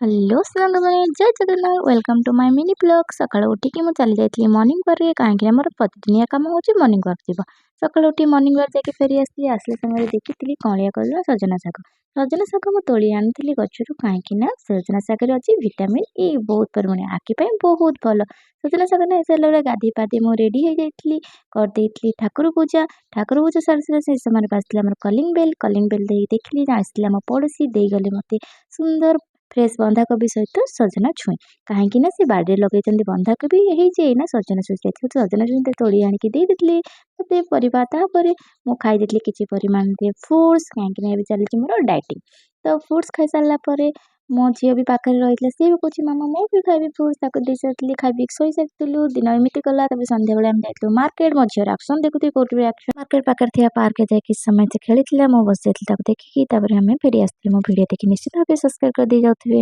Hello ସାଙ୍ଗମାନେ, ଜୟ Jagannath. Welcome to my mini vlog. ସକାଳୁ ଉଠିକି ମୁଁ ଚାଲି ଯାଇଥିଲି ମର୍ଣ୍ଣିଂ ୱାକ୍ରେ, କାହିଁକିନା ମୋର ପ୍ରତିଦିନିଆ କାମ ହେଉଛି ମର୍ଣ୍ଣିଂ ୱାକ୍ ଯିବା। ସକାଳୁ ଉଠି ମର୍ଣ୍ଣିଂ ୱାକ୍ ଯାଇକି ଫେରି ଆସିଲି। ଆସିଲା ସମୟରେ ଦେଖିଥିଲି କଅଁଳିଆ କଲର ସଜନା ଶାଗ। ସଜନା ଶାଗ ମୁଁ ତୋଳି ଆଣିଥିଲି ଗଛରୁ, କାହିଁକି ନା ସଜନା ଶାଗରେ ଅଛି ଭିଟାମିନ୍ ଇ ବହୁତ ପରିମାଣରେ, ଆଖି ପାଇଁ ବହୁତ ଭଲ। ସଜନା ଶାଗ ନେଇ ସାରିଲା ବେଳେ ଗାଧୋଇ ପାଧୋଇ ମୁଁ ରେଡ଼ି ହେଇଯାଇଥିଲି, କରିଦେଇଥିଲି ଠାକୁର ପୂଜା। ଠାକୁର ପୂଜା ସାରି ସାରିଲା ସେ ସମୟରେ ବାଜିଥିଲା ଆମର କଲିଂ ବେଲ୍। କଲିଂ ବେଲ୍ ଦେଇ ଦେଖିଲି ଆସିଥିଲା ମୋ ପଡ଼ୋଶୀ, ଦେଇଗଲେ ମୋତେ ସୁନ୍ଦର ଫ୍ରେଶ୍ ବନ୍ଧାକୋବି ସହିତ ସଜନା ଛୁଇଁ, କାହିଁକି ନା ସେ ବାଡ଼ିରେ ଲଗେଇଛନ୍ତି ବନ୍ଧାକୋବି ହେଇଛି, ଏଇନା ସଜନା ଛୁଇଁ ଯାଇଥିଲେ। ସଜନା ଛୁଇଁ ତୋଳି ଆଣିକି ଦେଇଦେଇଥିଲେ ମୋତେ ପରିବା। ତାପରେ ମୁଁ ଖାଇ ଦେଇଥିଲି କିଛି ପରିମାଣରେ ଫ୍ରୁଟ୍ସ, କାହିଁକି ନା ଏବେ ଚାଲିଛି ମୋର ଡାଏଟିଂ। ତ ଫ୍ରୁଟ୍ସ ଖାଇସାରିଲା ପରେ ମୋ ଝିଅ ବି ପାଖରେ ରହିଥିଲା। ସିଏ ବି କହୁଛି, "ମାମା, ମୁଁ ବି ଖାଇବି ଫ୍ରୁଟ୍ସ।" ତାକୁ ଦେଇସାରିଥିଲି, ଖାଇ ପିଇକି ଶୋଇସାରିଥିଲୁ। ଦିନ ଏମିତି ଗଲା। ତାପରେ ସନ୍ଧ୍ୟାବେଳେ ଆମେ ଯାଇଥିଲୁ ମାର୍କେଟ। ମୋ ଝିଅର ଆକ୍ସନ୍ ଦେଖୁଥିବି, କୋଉଠି ବି ଆକ୍ସନ୍। ମାର୍କେଟ ପାଖରେ ଥିବା ପାର୍କରେ ଯାଇକି କିଛି ସମୟ ସେ ଖେଳିଥିଲା, ମୁଁ ବସିଯାଇଥିଲି ତାକୁ ଦେଖିକି। ତାପରେ ଆମେ ଫେରି ଆସିଥିଲୁ। ମୋ ଭିଡ଼ିଓ ଦେଖି ନିଶ୍ଚିତ ଭାବେ ସବସ୍କ୍ରାଇବ୍ କରିଦେଇ ଯାଉଥିବେ।